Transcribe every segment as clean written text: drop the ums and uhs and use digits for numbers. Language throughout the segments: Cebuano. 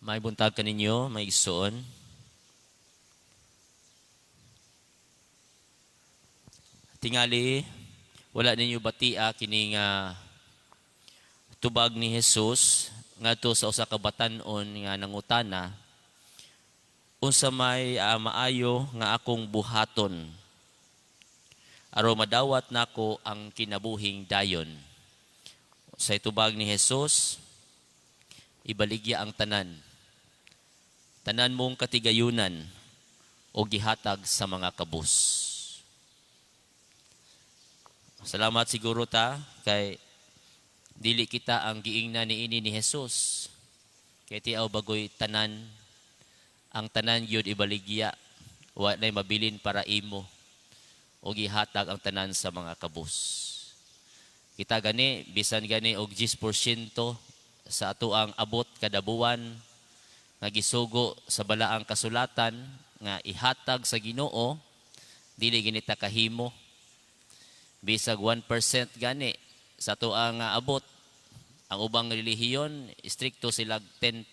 May buntag kaninyo, mga igsoon. Tingali, wala ninyo batia kini nga tubag ni Jesus ngadto sa usa ka batan-on nga nangutana unsa may maayo nga akong buhaton aron madawat nako ang kinabuhing dayon. Sa tubag ni Jesus, ibaligya ang tanan. Tanan mong katigayunan o gihatag sa mga kabus. Salamat siguro ta kay dili kita ang giingna niini ni Jesus. Kay tiaw bagoy tanan, ang tanan gyud ibaligya, wa nay mabilin para imo o gihatag ang tanan sa mga kabus. Kita gani bisan gani og 10% sa ato ang abot kada buwan nga gisugo sa balaang kasulatan nga ihatag sa Ginoo, dili gani ta kahimo. Bisag 1% gani sa ato ang abot, ang ubang relihiyon istrikto sila 10%.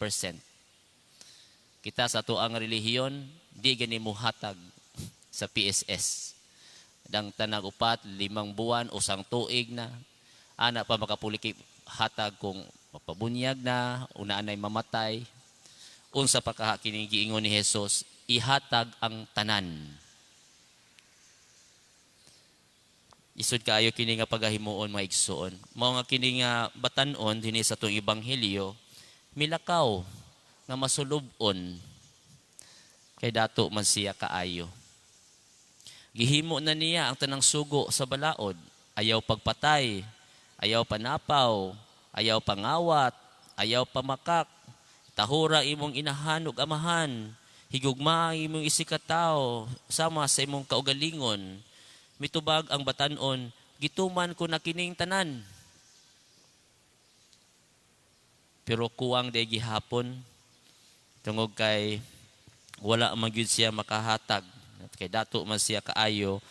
Kita sa ato ang relihiyon di gani muhatag sa PSS. Dang tanag 4, 5 buwan, 1 tuig na ana pa makapuliki hatag kung mapabunyag na, unaan ay mamatay. Unsa pa kaha kining giingon ni Jesus, ihatag ang tanan. Isod kaayo kini nga pagahimuon, mga igsoon. Mao nga kini nga batan-on dinhi sa atong ebanghelyo milakaw nga masulub-on kay dato man siya kaayo. Gihimo na niya ang tanang sugo sa balaod. Ayaw pagpatay, ayaw panapaw, ayaw pangawat, ayaw pamakak, tahura imong inahan ug amahan, higugma ang imong isigkatawo sama sa imong kaugalingon. Mitubag ang batan-on, gituman ko na kining tanan. Pero kuwang day gihapon, tungod kay wala man gyud siya makahatag. Kay dato man siya kaayo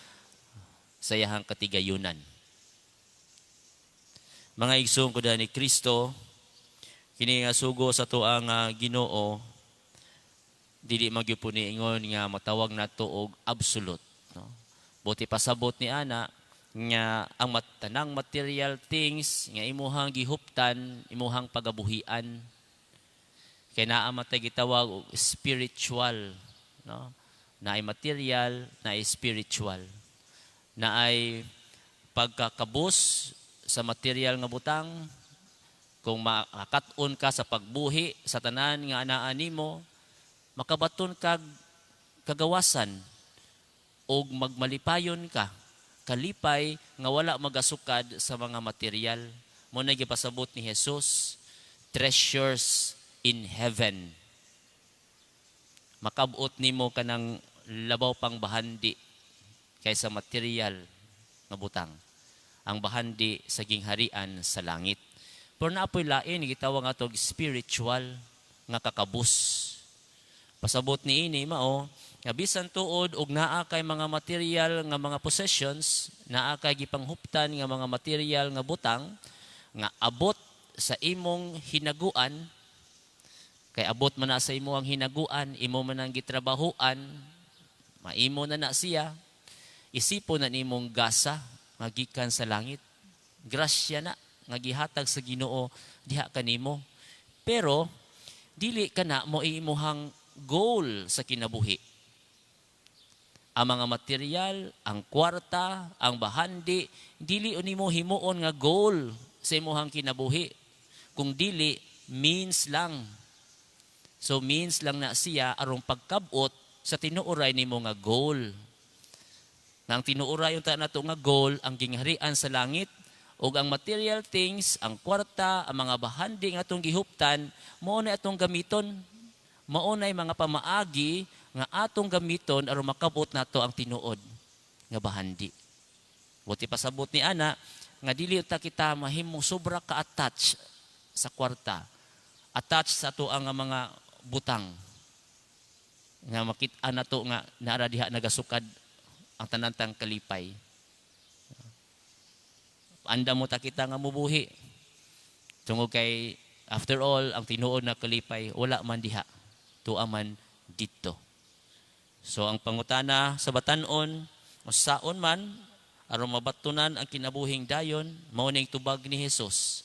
sa iyahang katigayunan. Mga igsoon ko ni Kristo, kini nga sugo sa tuang Ginoo dili man gyud po niingon nga matawag nato og absolute, no? Buti pasabot ni ana nga ang tanang material things nga imuhang gihuptan, imuhang pagabuhian. Kay naa man tay gitawag og spiritual, no? Naay material, naay spiritual. Naay pagkakabus sa material nga butang, kung makakat-on ka sa pagbuhi sa tanan nga anaa nimo, makabaton kag kagawasan og magmalipayon ka, kalipay nga wala magasukad sa mga material. Mo na gipasabot ni Jesus, treasures in heaven. Makabot nimo kanang labaw pang bahandi kaysa material nga butang. Ang bahandi sa gingharian sa langit. Pero naapoy lain, gitawag nga tog spiritual nga kakabus. Pasabot ni ini mao nga bisan tuod og naa kay mga material nga mga possessions, naa kay gipanghuptan nga mga material nga butang nga abot sa imong hinaguan, kay abot man na sa imo ang hinaguan, imo man ang gitrabahuan, maimo na na siya, isipon na nimong gasa nga gikan sa langit. Grasya na nga gihatag sa Ginoo diha kanimo. Pero dili ka na mo imuhang goal sa kinabuhi. Ang mga material, ang kwarta, ang bahandi, dili nimo himuon nga goal sa imuhang kinabuhi. Kung dili, means lang. So means lang na siya aron pagkabot sa tinuoray nimo nga goal. Nga ang tinuoray unta nato nga goal ang gingharian sa langit ug ang material things, ang kwarta, ang mga bahandi nga atong gihuptan, mao na atong gamiton. Mao na mga pamaagi nga atong gamiton aron makabot nato ang tinuod nga bahandi. Buti pasabot ni ana nga dili ta kita mahimong sobra ka-attach sa kwarta. Attach sa ato ang mga butang nga makit-an nato nga naara diha nagasukad ang tanantang kalipay. Anda mo ta kita nga mubuhi tungod kay after all, ang tinuod na kalipay wala man diha, tua man didto. So ang pangutana sa batan-on, unsaon man aron mabatunan ang kinabuhing dayon, mao ning tubag ni Jesus.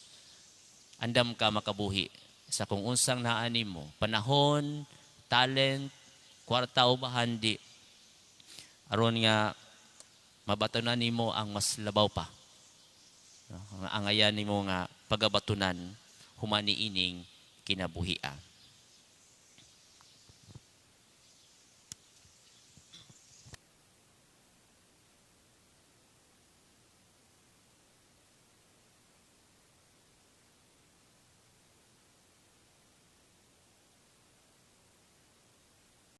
Andam ka makabuhi sa kung unsang naa nimo, panahon, talent, kwarta o bahandi, aron nga mabatunan nimo ang mas labaw pa. No? Ang angayan nimo nga pagabatunan human niining kinabuhia.